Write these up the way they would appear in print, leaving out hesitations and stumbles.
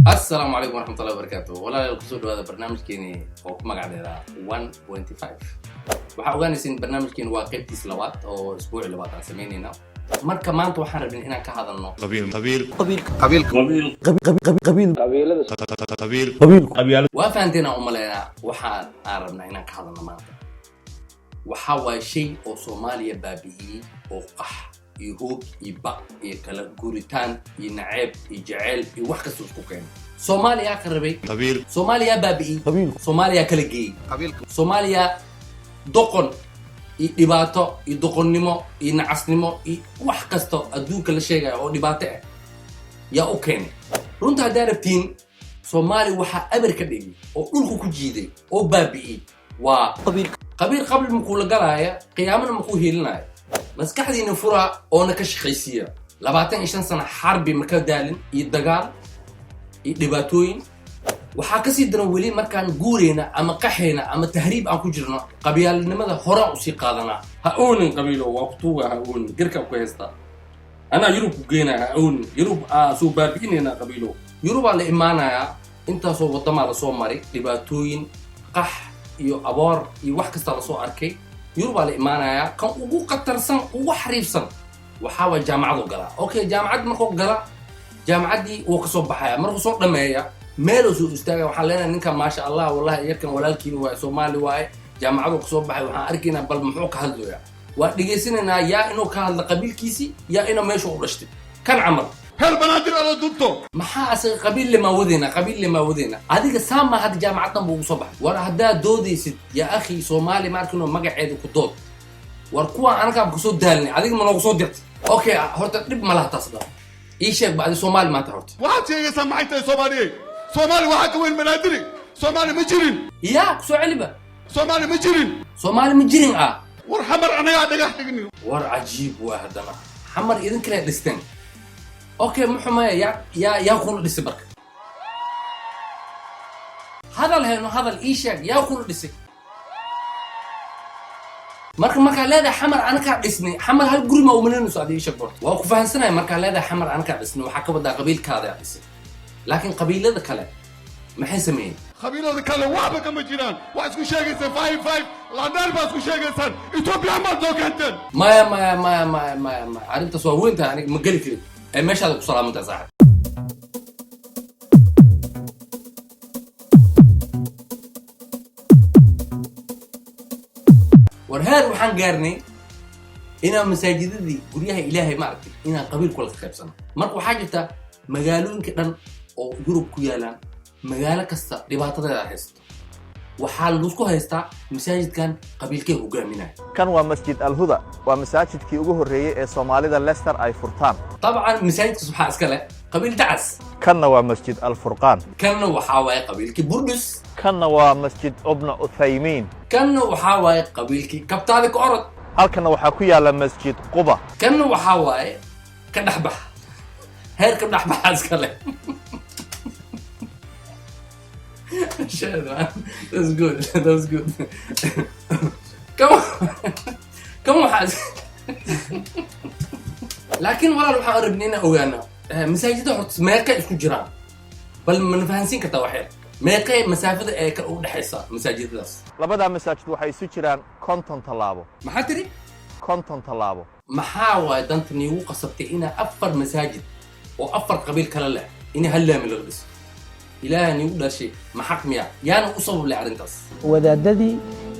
Asalaamu calaykum waraxmatullahi wabarakaatu. Walaalayaal, kusoo dhawaada barnaamijkeeni oo ku magac dheeraa 1.5. Waxaa ogaanaysiin barnaamijkeeni waa qaybtiis labaad oo isbuuci labaad aan samaynayna. Marka maanta waxaan rabnay inaan ka hadalno qabiil, qabiil, qabiil, qabiil, qabiil. Waa fahanteen aan umaleynaa. Waxaan aan rabnaa inaan ka hadalno maanta waxaa waaye shay oo Soomaaliya baabi'iyey oo qax iyo hoog iyo ba iyo kala guritaan iyo naceeb iyo jaceyl iyo wax kasta isku keenay. Soomaaliyaa qarabay. Qabiil. Soomaaliyaa baabi'iyey. Qabiil. Soomaaliyaa kala geeyey. Qabiilka. Soomaaliya doqon iyo dhibaato iyo doqonnimo iyo nacasnimo iyo wax kasta adduunka la sheegaya oo dhibaato ah yaa u keenay. Runta haddaa rabtiin, Soomaaliya waxaa aber ka dhigay oo dhulka ku jiiday oo baabi'iyey waa qabiil. Qabiil qabli makuu la galaaya, qiyaamana makuu hiilinaya. Maskaxdiina furaa oona ka shaqaysiiya. 25 sano xarbi maka daalin iyo dagaal iyo dhibaatooyin. Waxaa kasii daran weli markaan guurayna ama qaxayna ama tahriib aan ku jirno, qabyaalinimada horaan usii qaadanaa. Ha oonin qabiilo, waa kutuuga, ha oonin, garkaa ku haystaa, anaa Yurub ku geynaya, ha oonin, Yurub aa soo baabi'inaynaa qabiilo. Yurubaa la imaanayaa, intaasoo wadamaa lasoo maray, dhibaatooyin, qax iyo aboor iyo wax kastaa lasoo arkay. Yurubaa la imaanayaa. Kan ugu khatarsan, ugu xariifsan waxaa waay jaamacadu galaa. Okay, jaamacad markuu gala, jaamacaddii wuu kasoo baxaya. Markuu soo dhameeya, meeluu soo istaaga, waxaan leenahay ninkan, maasha Allah, wallahi yarkan walaalkiin waaye, Soomaali waaye, jaamacaduu kasoo baxay. Waxaan arkaynaa bal muxuu ka hadlayaa. Waa dhegaysanaynaa, yaa inuu ka hadla qabiilkiisii, yaa inuu meesha u dhashtay kan camal. Heer Banaadir ala dunto. Maxaa asaga qabiil lemaa wadayna, qabiil lemaa wadayna? Adiga saama hadda jaamacaddan buu ugu soo baxay. War haddaad doodaysid, yaa akhi, Soomaali ma arkinoo magaceeda ku dood. War kuwaan anagaa kusoo daalinay, adiga ma noogu soo dirtay? Okay, horta dhib ma laha taas. Dha ii sheeg ba, adi Soomaali maanta horta? Waxaad sheegaysaa maxay tahay? Soomaaliye, Soomaali waxaa ka weyn Banaadiri. Soomaali ma jirin. Yaa kusoo celiba. Soomaali ma jirin. Soomaali ma jirin ah. War Xamar anagaa dhagax dhigni. War cajiib waa haddana, Xamar idin kale dhisteen. Okay, ma xumaya. Yaa kula dhisay? Marka hadal hayno, hadal ii sheeg, yaa kula dhisay? Marka markaa leedahay Xamar anakaa dhisnay, Xamar hal guri ma umalinayso? Adi ii sheeg borta, waa ku fahansanaya. Markaa leedahay Xamar anakaa dhisnay, waxaa ka wadaa qabiilkaada dhisay, laakiin qabiilada kale maxay sameeyeen? Qabiilada kale waxba kama jiraan. Waxaad isku sheegaysaan five five landheer baad isku sheegaysaan. Ethoobiyan baad soo keenteen. Maya, maya, maya, maya, maya, maya, arrintaas waa weyn tahay, aniga ma geli karin ee meeshaada ku salaamantahay, saaxib. War heer waxaan gaarnay inaan masaajidadii, guryaha Ilaahay, maaragtay, inaan qabiil kula qaybsano. Marka waxaa jirta magaalooyinka dhan oo Yurub ku yaalaan, magaalo kasta dhibaatadeeda haysato. Waxaa laisku haystaa masaajidkan qabiilkee hogaaminaya. Kan waa Masjid Alhuda, waa masaajidkii ugu horreeyey ee Soomaalida Leicester ay furtaan. Dabcan masaajidkaas waxaa iska leh qabiil Dacas. Kanna waa Masjid Alfurqaan. Kanna waxaa waaye qabiilkii Burdus. Kanna waa Masjid Ibna Uthaymiin. Kanna waxaa waaye qabiilkii Kabtaada ka Orod. Halkanna waxaa ku yaalla Masjid Quba. Kanna waxaa waaye ka dhexbax, heer ka dhexbaxa iska leh. Shit, man. That's good. That's good. Kan waxaa laakiin walaal waxaan rabnay inaan ogaano masaajidda horta meeqay isku jiraan. Bal mana fahansiin kartaa wax yar meeqay masaafada ee ka u dhexaysa masaajidadaas? Labadaa masaajid waxay isu jiraan 50 tallaabo. Maxaa tiri? 50 tallaabo. Maxaa waay danta niigu qasabtay inaa afar masaajid oo afar qabiil kale leh in hal laami laga dhiso? Ilaaha niigu dhashay, ma xaq miya? Yaana u sabablay arrintaas? Wadaadadii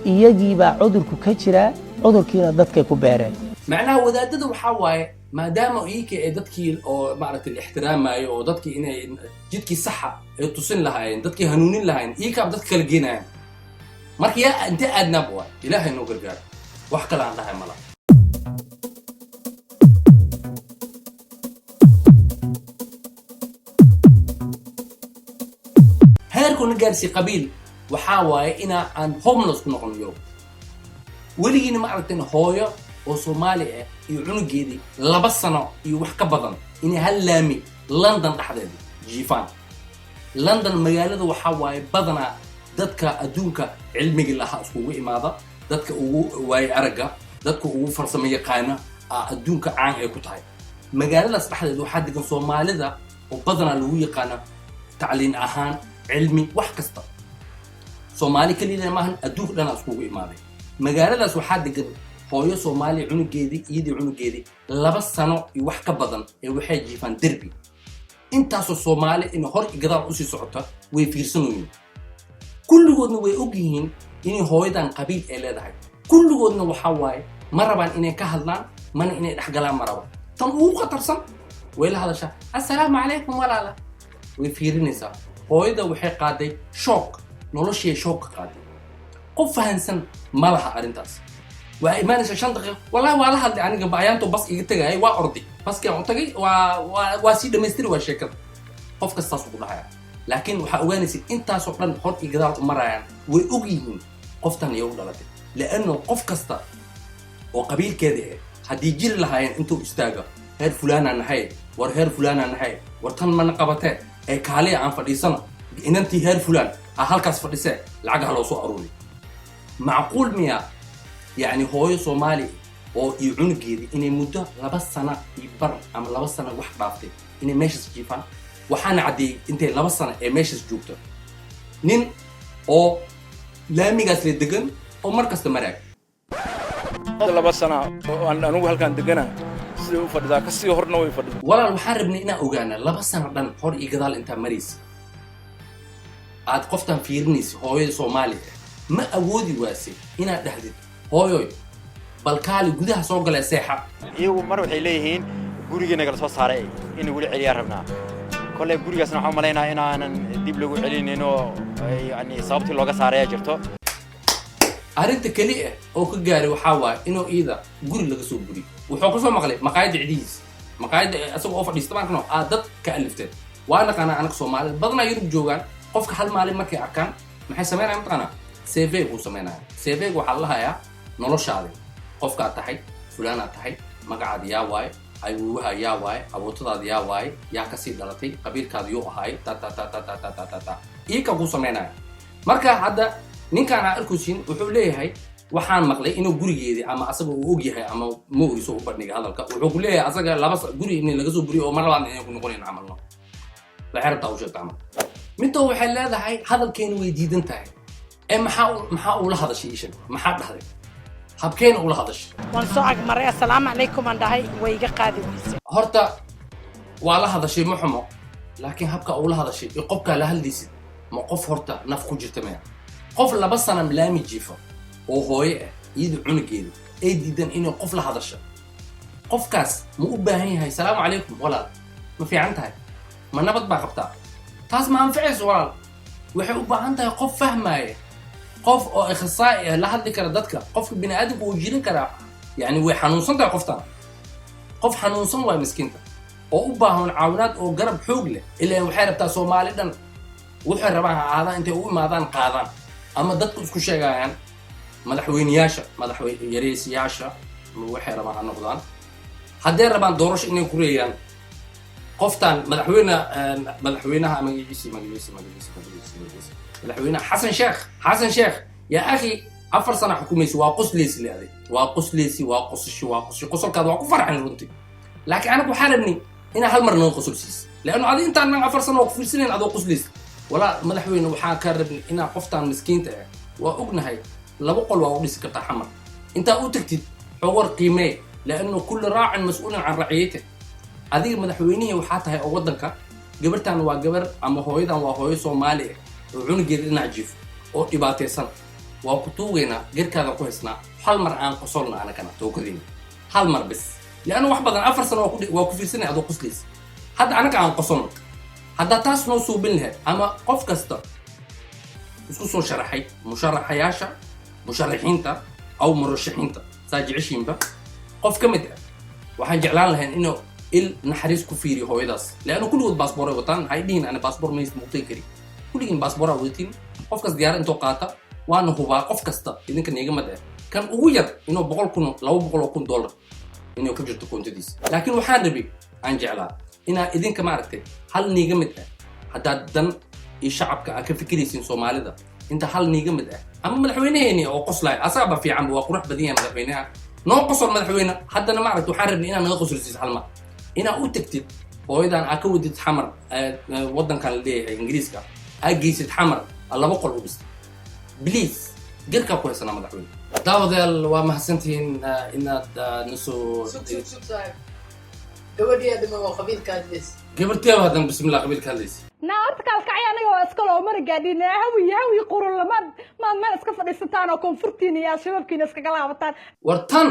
iyagiibaa cudurku ka jiraa, cudurkiina dadkay ku beereen. Macnaha wadaadada waxaa waaye maadaama iyaka ee dadkii oo maaragtay la ixtiraamayo oo dadkii inay jidkii saxa ay tusin lahaayeen, dadkii hanuunin lahaayeen, iyakaaba dadka kala geenayaan. Marka yaa inte aadnaaba waay? Ilaahay noo gargaaro, wax kale aan dhahay mala. Heerku na gaarsii qabiil waxaa waaye inaa aan homeless ku noqono Yurub. Weligiina ma aragteen hooyo oo Soomaali ah iyo cunugeedii 2 sano iyo wax ka badan inay hal laami London dhexdeeda jiifaan? London magaalada waxaa waaye badanaa dadka adduunka cilmigii lahaa iskugu imaada, dadka ugu waaye aragga. Dadka ugu farsamo yaqaana aa adduunka caan ay ku tahay. Magaaladaas dhexdeed waxaa degan Soomaalida oo badanaa lagu yaqaana tacliin ahaan, cilmi, wax kasta. Soomaali keliyana maahan, adduunka dhanaa iskugu imaaday. Magaaladaas waxaa degan hooyo Soomaaliya, cunugeedii, iyadii cunugeedii 2 sano iyo wax ka badan ee waxay jiifaan derbi. Intaasoo Soomaali inay hor iyo gadaal usii socota way fiirsanoyiin. Kulligoodna way og yihiin inay hooyadan qabiil ay leedahay. Kulligoodna waxaa waaye ma rabaan inay ka hadlaan, mana inay dhexgalaan ma rabaan. Tan ugu khatarsan way la hadashaa: "Assalaamu calaykum, walaala." Way fiirinaysaa. Hooyada waxay qaaday shock, noloshii shock ka qaaday. Qof fahansan ma laha arrintaas. Waa imaanaysa 5 daqiiqo. Wallahi waa la hadlay aniga bayaanto, bas iga tagayay, waa orday, baskii aan u tagay, waa sii dhamaystiri, waa sheekada. Qof kastaasuu ku dhahaya, laakiin waxaa ogaanaysa intaasoo dhan hor iyo gadaal u marayaan, way og yihiin qoftan iyo u dhalatay, lianno qof kasta oo qabiilkeeda ah haddii jiri lahaayeen intuu istaaga: "Heer fulaanaa nahay, war heer fulaanaa nahay, war tan mana qabatee ee kaaliya aan fadhiisano, inantii heer fulaan ha halkaas fadhisee, lacag ha loo soo aruuri." Macquul miya yacni hooyo Soomaali oo iyo cunugeedii inay muddo 2 sano iyo bar ama 2 sano wax dhaaftay inay meeshaas jiifaan? Waxaana caddeeyey intay 2 sano ee meeshaas joogto nin oo laamigaas la degan oo mar kasta maraag. 2 sana oo aan anigu halkaan degana siday u fadhidaa, kasii horna way fadhidaa. Walaal, waxaan rabnay inaan ogaana 2 sano dhan hor iyo gadaal intaa maraysa, aad qoftan fiirinaysa, hooyada Soomaaliya ah, ma awoodi waase inaad dhahdid: "Hooyoy, bal kaali gudaha soo galee, seexa"? Iyagu mar waxay leeyihiin gurigii nagala soo saaray in weli celiyaan rabnaa. Kolley gurigaasna waxaan u malaynayaa inaanan dib lagu celinin oo yani sababtii looga saaraya jirto. Arrinta keli ah oo ka gaaray waxaa waaye inuu iida guri laga soo buriyo. Wuxuu kasoo maqlay maqaayadda cidihiisa, maqaayadda isagoo oo fadhiista maarkano aad dad ka alifteen. Waa naqaanaa anaga Soomaalida badanaa Yurub joogaan, qofka hal maalin markay arkaan maxay sameynayaan mataqaanaa? CV buu sameynaya. CV waxaa la lahayaa noloshaadi, qofkaad tahay, fulaanaad tahay, magacaada yaa waaye, awoowaha yaa waaye, abootadaada yaa waaye, yaa kasii dhalatay, qabiilkaada yuu ahaay, ta ta ta ta ta ta ta ta ta iyaka kuu sameynaya. Marka hadda ninkaan aa arkaysiin wuxuu leeyahay waxaan maqlay inuu gurigeedii ama asaga uu og yahay ama ma ogiso u bandhigay hadalka. Wuxuu ku leeyahay asaga laba guri in laga soo buriyo oo mar labaadna inay ku noqonayn camalno. Waxay rabtaa u sheegta camal midoo waxay leedahay hadalkeena way diidan tahay. Ee maxaa ula hadashay? Ii sheeg, maxaa dhahday? Habkeena ula hadashay? Waan soo agmaray, "Assalaamu calaykum" aan dhahay, way iga qaadi weysay. Horta waa la hadashay, ma xumo, laakiin habka ula hadashay iyo qofkaa la hadlaysid ma qof horta naf ku jirta maya? Qof 2 sana laami jiifa oo hooye ah, iyada cunugeeda ay diidan inay qof la hadasho, qofkaas ma u baahan yahay "Salaamu calaykum walaal, ma fiican tahay, ma nabad baa qabtaa"? Taas ma anficayso walaal. Waxay u baahan tahay qof fahmaaya, qof oo ikhsaa'i ah, la hadli kara dadka. Qofka bini aadamka wuu jirin karaa. Yani way xanuunsan tahay qoftan, qof xanuunsan waay miskiinta oo u baahan caawinaad oo garab xoog leh. Ilaa waxay rabtaa Soomaali dhan waxay rabaan ha ahaadaan intay u imaadaan qaadaan ama dadku isku sheegayaan madaxweyneyaasha, madaxweyne yareysiyaasha ama waxay rabaan ha noqdaan, hadday rabaan doorasho inay ku reeyaan qoftan madaxweyne, madaxweynaha magaciisi magaciisi magaciisi magaciisi magaciisi madaxweynaha Xasan Sheekh. Xasan Sheekh, yaa akhi, 4 sana xukumaysi, waa qosleysi le adig, waa qosleysi, waa qosasho, waa qosasho, qosolkaada waa ku farxan runtii. Laakiin anagu waxaa rabnay inaa hal mar naga qosol siisa, leanno adi intaan nan 4 sano waa ku fiirsanayn adoo qosleysi. Walaa madaxweyne, waxaa kaa rabnay inaa qoftaan miskiinta ah, waa ognahay laba qol waa u dhisi kartaa Xamar, intaa u tagtid xogor qiimee, lianno kulli raacin mas'uulin can raciyatih. Adiga madaxweynihii waxaa tahay oo waddanka. Gabartan waa gabar ama hooyadan waa hooyo Soomaali ah oo cunugeeda dhinac jiifo oo dhibaataysan. Waa ku tuugaynaa, gerkaada ku haysnaa, hal mar aan qosolna anagana tookadayna, hal mar bis, lianna wax badan 4 sano waa ku fiirsanay adoo qoslaysa. Hadda anaga aan qosolno. Haddaa taas noo suubin lahayd ama qof kasta isku soo sharaxay, musharaxayaasha, musharaxiinta aw murashaxiinta, saa jeceshiinba, qof ka mid ah waxaan jeclaan lahayn inuu il naxariis ku fiiriyo hooyadaas, leanna kulligood baasbooray wataan. Hay dhihin ana baasboor mays muqtay kari. Kulligiin baasbooraa wadatiin. Qof kas diyaarad intoo qaata, waana hubaa qof kasta idinka niiga mad ah kan ugu yar inuu 100,000, $200,000 inay ku jirto koontadiisa. Laakiin waxaan rabay, aan jeclaa inaa idinka maaragtay hal niiga mid ah, haddaad dan iyo shacabka aad ka fikiraysiin Soomaalida, inta hal niiga mid ah ama madaxweynaheeni oo qoslaay, asaaba fiicanba, waa qurux badan yahay madaxweynaha. Noo qosol, madaxweyne. Haddana ma aragti, waxaan rabnay inaad naga qosolsiis hal mar, inaad u tagtid hooyadan, aa ka wadid Xamar, waddankan la leeyahay Ingiriiska, aa geysid Xamar, aa laba qol u dhistay. Please, garkaa ku haysanaa, madaxweyne. Daawadayaal, waa mahadsantihiin inaad nasoo Sug, sug, sug, saaxiib. Gabadhii adima oo qabiilka hadlaysa. Gabarteeba haddana, bismillah, qabiilka hadlaysa. Naa horta kaalkacyo anaga waa iska loo mana gaadhin. Hawi hawi qurun maad meel iska fadhiisataan oo koonfurtiina iyo Al-Shabaabkiina iskaga laabataan. War tan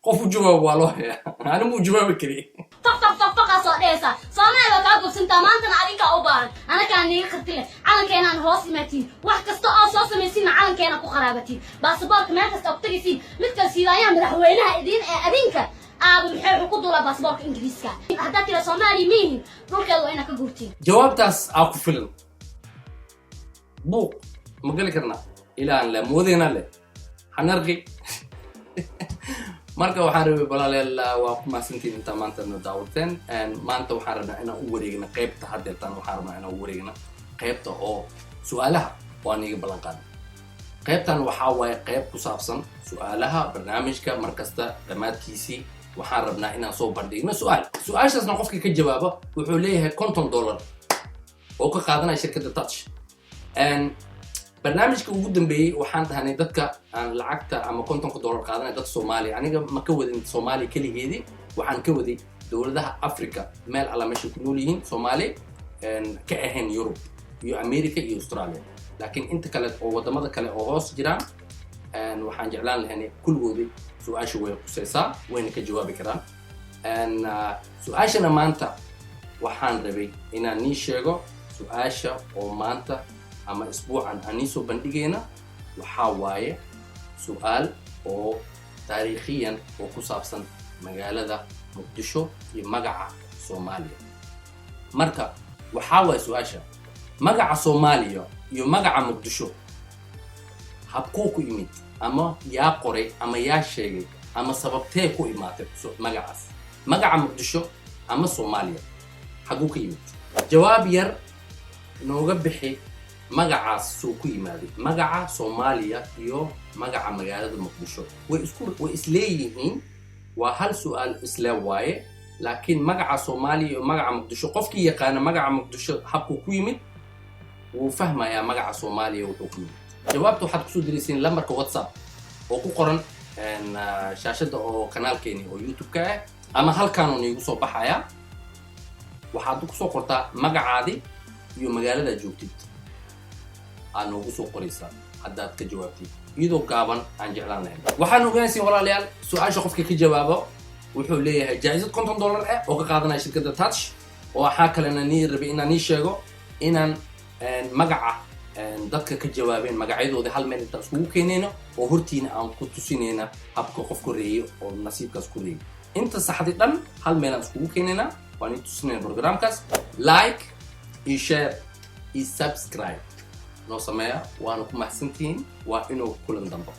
qof u jawaab waa loo hayaa, ani mu jawaabi kari. Faq faq faq faqaa soo dhehaysaa. Soomaali waa kaa gobsantaa, maantana adinkaa u baahan. Anakaa niiga karti leh, calankeenaan hoos imaatiin. Wax kasta oo soo samaysiinna calankeena ku qaraabatiin. Baasaboorka meel kasta oo ku tegaysiin midka siidaayaha madaxweynaha idiin ee adinka aaba maxay wuxuu ku duulaa baasaboorka Ingiriiska. Haddaad tira Soomaaliya miyihin, dhulkeeda waa inaad ka guurtiin. Jawaabtaas aa ku filan, buuq ma geli karnaa ilaan le moodeena le xanarqi. Marka waxaan rabay, walaaleel, waa ku mahadsantiin intaa maanta na daawateen. Maanta waxaan rabnaa inaan u wareegna qaybta haddeertaan, waxaan rabnaa inaan u wareegna qaybta oo su-aalaha oo aan iga ballan qaaday. Qaybtan waxaa waaye qayb ku saabsan su-aalaha barnaamijka. Mar kasta dhammaadkiisii waxaan rabnaa inaan soo bandhigno su-aal. Su-aashaasna qofkii ka jawaaba wuxuu leeyahay $50 oo ka qaadanaya shirkadda Touch. Barnaamijka ugu dambeeyey waxaan dhahnay dadka aan lacagta ama $50 qaadanaya dadka Soomaaliya. Aniga ma ka wadin Soomaaliya keligeedii, waxaan ka waday dowladaha Africa, meel alla meeshay ku nool yihiin Soomaali ka ahayn Yurub iyo America iyo Australia, laakiin inta kale oo wadamada kale oo hoos jiraan waxaan jeclaan lahayn kulligoodii su-aasha way qusaysaa, wayna ka jawaabi karaan. Su-aashana maanta waxaan rabay inaan nii sheego. Su-aasha oo maanta ama isbuucan aan nii soo bandhigayna waxaa waaye su-aal oo taariikhiyan oo ku saabsan magaalada Muqdisho iyo magaca Soomaaliya. Marka waxaa waaye su-aasha: magaca Soomaaliya iyo magaca Muqdisho habkuu ku imid, ama yaa qoray, ama yaa sheegay, ama sababtee ku imaatay magacaas, magaca Muqdisho ama Soomaaliya xaguu ka yimid? Jawaab yar nooga bixi magacaas suu ku yimaaday, magaca Soomaaliya iyo magaca magaalada Muqdisho. Way isku way isleeyihiin, waa hal su-aal isle waaye, laakiin magaca Soomaaliya iyo magaca Muqdisho, qofkii yaqaana magaca Muqdisho habkuu ku yimid wuu fahmayaa magaca Soomaaliya wuxuu ku yimid. Jawaabta waxaad kusoo diraysiin lambarka WhatsApp oo ku qoran shaashadda oo kanaalkeeni oo YouTube-ka ah, ama halkaanuu niigu soo baxayaa. Waxaad kusoo qortaa magacaadi iyo magaaladaad joogtid aad noogu soo qoraysaa haddaad ka jawaabtid, iyadoo gaaban aan jeclaan lahayn. Waxaan ogaanaysiin, walaalayaal, su-aasha qofka ka jawaabo wuxuu leeyahay jaa'isad $50 ah oo ka qaadanaya shirkadda Touch. Oo waxaa kalena nii rabay inaan nii sheego inaan magaca dadka ka jawaabeen magacyadooda hal meel intaan iskugu keenayno oo hortiina aan ku tusinayna habka qofku reeyay oo nasiibkaas ku reeyay. Inta saxdi dhan hal meel aan iskugu keenayna, waan ii tusinayna programkaas. Like iyo share iyo subscribe noo sameeya, waana ku mahadsantihiin. Waa inuu kulan dambo.